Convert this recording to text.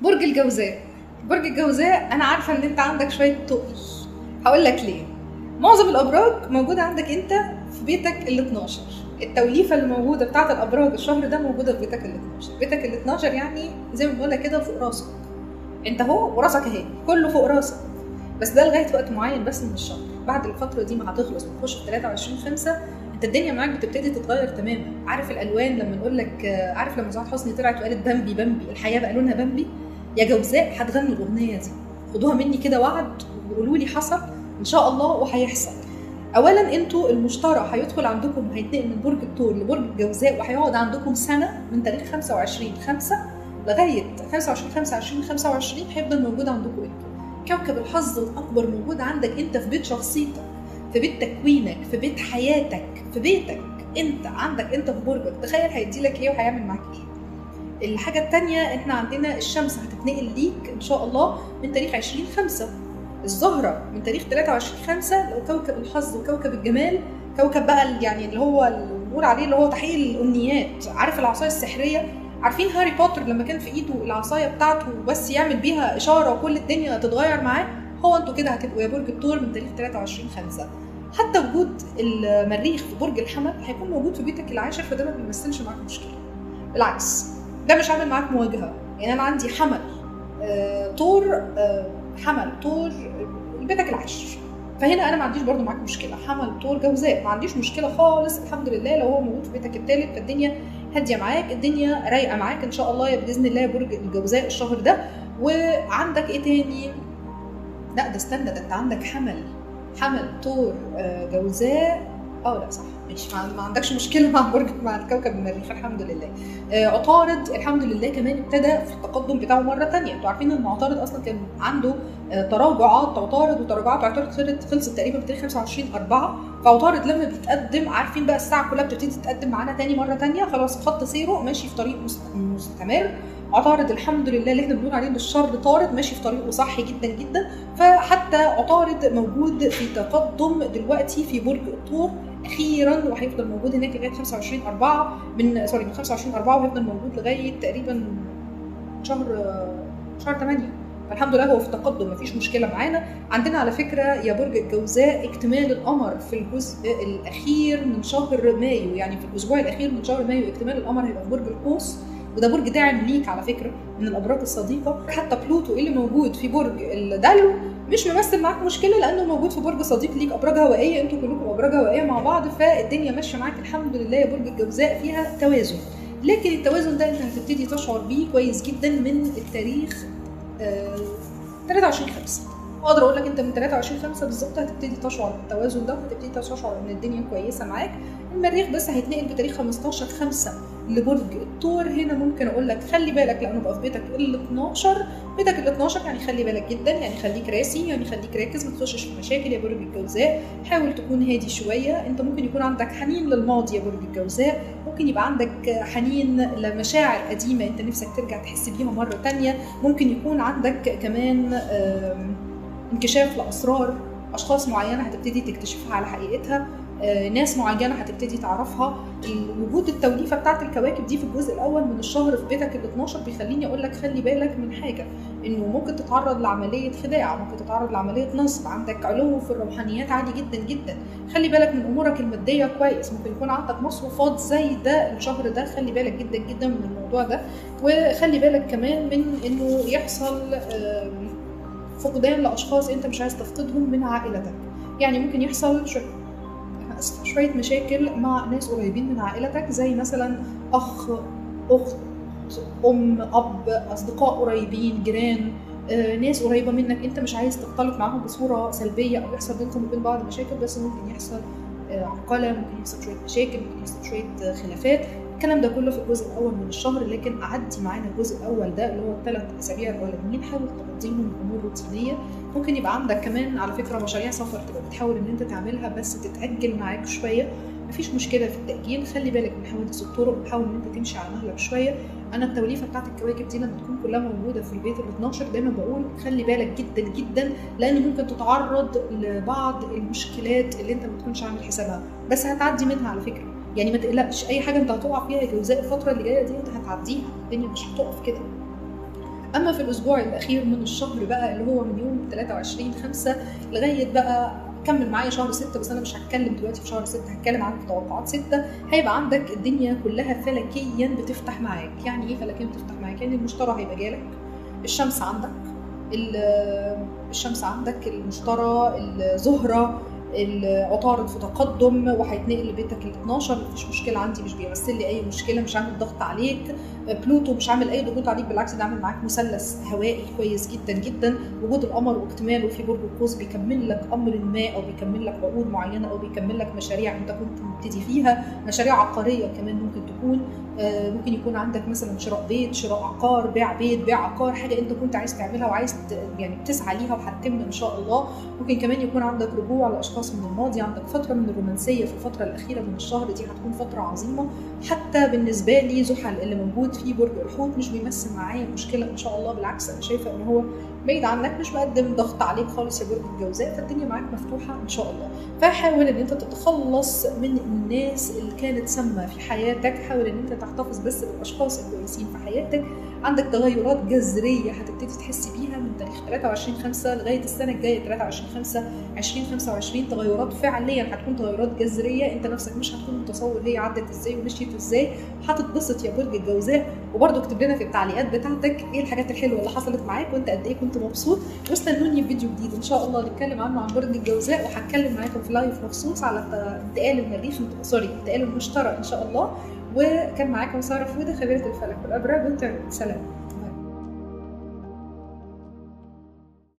برج الجوزاء. برج الجوزاء انا عارفه ان انت عندك شوية تقل، هقول لك ليه. معظم الابراج موجودة عندك انت في بيتك ال 12، التوليفه اللي موجودة بتاعه الابراج الشهر ده موجودة في بيتك ال 12. بيتك ال 12 يعني زي ما بنقولها كده فوق راسك، انت اهو وراسك اهي، كله فوق راسك، بس ده لغاية وقت معين بس من الشهر. بعد الفترة دي ما هتخلص وتخش في 23/5 انت الدنيا معاك بتبتدي تتغير تماما. عارف الالوان لما نقول لك، عارف لما سعاد حسني طلعت وقالت بامبي بامبي، الحياة بقى لونها بامبي؟ يا جوزاء هتغنوا الاغنية دي، خدوها مني كده وعد وقولوا لي حصل ان شاء الله وهيحصل. اولا انتوا المشتري هيدخل عندكم، هيتنقل من برج الثور لبرج الجوزاء وهيقعد عندكم سنة من تاريخ 25/5 لغاية 25/5/2025 هيفضل موجود عندكم انتوا. كوكب الحظ الاكبر موجود عندك انت في بيت شخصيتك، في بيت تكوينك، في بيت حياتك، في بيتك انت، عندك انت في برجك. تخيل هيديلك ايه وهيعمل معاك ايه. الحاجة الثانية احنا عندنا الشمس هتتنقل ليك ان شاء الله من تاريخ 20/5، الزهرة من تاريخ 23/5 لو كوكب الحظ وكوكب الجمال، كوكب بقى يعني اللي هو بنقول عليه اللي هو تحقيق الامنيات. عارف العصاية السحريه؟ عارفين هاري بوتر لما كان في ايده العصاية بتاعته بس يعمل بيها اشارة وكل الدنيا تتغير معاه؟ هو انتوا كده هتبقوا يا برج الثور من تاريخ 23/5. حتى وجود المريخ في برج الحمل هيكون موجود في بيتك العاشر، فده ما بيمثلش معاك مشكلة، بالعكس ده مش عامل معاك مواجهة. يعني انا عندي حمل ثور، حمل ثور بيتك العاشر، فهنا انا ما عنديش برضو معاك مشكلة. حمل ثور جوزاء ما عنديش مشكلة خالص الحمد لله. لو هو موجود في بيتك الثالث فالدنيا هادية معاك، الدنيا رايقة معاك ان شاء الله يا باذن الله يا برج الجوزاء الشهر ده. وعندك ايه تاني؟ لا ده استنى، ده انت عندك حمل، حمل ثور جوزاء. لا صح ماشي، ما عندكش مشكلة مع برج، مع الكوكب المريخ الحمد لله. عطارد الحمد لله كمان ابتدى في التقدم بتاعه مرة ثانية. انتوا عارفين ان عطارد اصلا كان عنده تراجعات، عطارد وتراجعات عطارد خلصت تقريبا بتاريخ 25/4. فعطارد لما بيتقدم عارفين بقى الساعة كلها بتبتدي تتقدم معانا تاني مرة ثانية، خلاص خط سيره ماشي في طريق مستمر. عطارد الحمد لله اللي احنا بنقول عليه ان الشر طارد ماشي في طريقه صح جدا جدا. فحتى عطارد موجود في تقدم دلوقتي في برج الثور اخيرا، وهيفضل موجود هناك لغاية 25/4 من sorry من 25/4، وهيفضل موجود لغاية تقريبا شهر 8. فالحمد لله هو في تقدم، مفيش مشكلة معانا. عندنا على فكرة يا برج الجوزاء اكتمال القمر في الجزء الاخير من شهر مايو، يعني في الاسبوع الاخير من شهر مايو اكتمال القمر هيبقى في برج القوس، وده برج داعم ليك على فكرة من الابراج الصديقة. حتى بلوتو اللي موجود في برج الدلو مش ممثل معاك مشكلة لانه موجود في برج صديق ليك، ابراج هوائية، انتوا كلكم ابراج هوائية مع بعض، فالدنيا ماشية معاك الحمد لله يا برج الجوزاء فيها توازن. لكن التوازن ده انت هتبتدي تشعر بيه كويس جدا من التاريخ 23/5. اقدر اقول لك انت من 23/5 بالظبط هتبتدي تشعر بالتوازن ده، وهتبتدي تشعر ان الدنيا كويسة معاك. المريخ بس هيتنقل بتاريخ 15/5 لبرج الثور. هنا ممكن اقول لك خلي بالك لانه بقى في بيتك ال 12، بيتك ال 12 يعني خلي بالك جدا، يعني خليك راسي، يعني خليك راكز، ما تخشش في مشاكل يا برج الجوزاء، حاول تكون هادي شوية. انت ممكن يكون عندك حنين للماضي يا برج الجوزاء، ممكن يبقى عندك حنين لمشاعر قديمة انت نفسك ترجع تحس بيها مرة ثانية، ممكن يكون عندك كمان انكشاف لاسرار اشخاص معينة هتبتدي تكتشفها على حقيقتها، ناس معينة هتبتدي تعرفها. وجود التوليفه بتاعت الكواكب دي في الجزء الاول من الشهر في بيتك ال 12 بيخليني اقول لك خلي بالك من حاجة، انه ممكن تتعرض لعملية خداع، ممكن تتعرض لعملية نصب، عندك علو في الروحانيات عالي جدا جدا، خلي بالك من امورك المادية كويس، ممكن يكون عندك مصروفات زايدة الشهر ده، خلي بالك جدا جدا من الموضوع ده. وخلي بالك كمان من انه يحصل فقدان لاشخاص انت مش عايز تفقدهم من عائلتك، يعني ممكن يحصل شوية مشاكل مع ناس قريبين من عائلتك، زي مثلا اخ، اخت، ام، اب، اصدقاء قريبين، جيران، ناس قريبه منك انت مش عايز تختلط معاهم بصورة سلبية او يحصل بينكم وبين بعض مشاكل، بس ممكن يحصل عرقله، ممكن يحصل شوية مشاكل، ممكن يحصل شوية خلافات. الكلام ده كله في الجزء الاول من الشهر، لكن عدي معانا الجزء الاول ده اللي هو الثلاث اسابيع الاولانيين، حاول تقضيهم امور روتينيه. ممكن يبقى عندك كمان على فكرة مشاريع سفر تبقى بتحاول ان انت تعملها بس تتاجل معاك شوية، مفيش مشكلة في التاجيل، خلي بالك من حوادث الطرق، حاول ان انت تمشي على مهلك شوية. انا التوليفه بتاعت الكواكب دي لما تكون كلها موجودة في البيت ال 12 دايما بقول خلي بالك جدا جدا، لان ممكن تتعرض لبعض المشكلات اللي انت ما تكونش عامل حسابها، بس هتعدي منها على فكرة، يعني ما تقلقش، اي حاجة انت هتقع فيها يا جوزاء الفترة اللي جاية دي انت هتعديها، الدنيا مش هتقف كده. اما في الاسبوع الاخير من الشهر بقى اللي هو من يوم 23/5 لغاية بقى كمل معايا شهر 6، بس انا مش هتكلم دلوقتي في شهر 6، هتكلم عن توقعات 6. هيبقى عندك الدنيا كلها فلكيا بتفتح معاك. يعني ايه فلكيا بتفتح معاك؟ يعني المشتري هيبقى جالك، الشمس عندك، الشمس عندك، المشتري، الزهرة، العطارد في تقدم وهيتنقل لبيتك ال 12، مفيش مشكلة عندي، مش بيمثل لي اي مشكلة، مش عامل ضغط عليك. بلوتو مش عامل اي ضغوط عليك، بالعكس ده عامل معاك مثلث هوائي كويس جدا جدا. وجود القمر واكتماله في برج القوس بيكمل لك امر ما، او بيكمل لك عقود معينة، او بيكمل لك مشاريع انت كنت مبتدي فيها، مشاريع عقارية كمان ممكن تكون، ممكن يكون عندك مثلا شراء بيت، شراء عقار، بيع بيت، بيع عقار، حاجة انت كنت عايز تعملها وعايز يعني بتسعى ليها وهتتم ان شاء الله. ممكن كمان يكون عندك رجوع لاشخاص من الماضي، عندك فترة من الرومانسية في الفترة الاخيرة من الشهر دي، هتكون فترة عظيمة. حتى بالنسبة لي زحل اللي موجود في برج الحوت مش بيمثل معايا مشكلة ان شاء الله، بالعكس انا شايفه ان هو بعيد عنك، مش بقدم ضغط عليك خالص يا برج الجوزاء، فالدنيا معاك مفتوحة ان شاء الله. فحاول ان انت تتخلص من الناس اللي كانت سامة في حياتك، حاول ان انت تحتفظ بس بالاشخاص الكويسين في حياتك. عندك تغيرات جذرية هتبتدي تحس بيها من تاريخ 23/5 لغاية السنة الجاية 23/5/2025، تغيرات فعليا هتكون تغيرات جذرية انت نفسك مش هتكون متصور هي عدت ازاي ومشيت ازاي. هتتبسط يا برج الجوزاء. وبرده اكتب لنا في التعليقات بتاعتك ايه الحاجات الحلوة اللي حصلت معاك وانت قد ايه كنت مبسوط، واستنوني في فيديو جديد ان شاء الله نتكلم عنه عن برج الجوزاء، وهتكلم معاكم في live مخصوص على انتقال المريخ، sorry انتقال المشتري ان شاء الله. وكان معاكم ساره فوده خبيرة الفلك والابراج والتارot. سلام.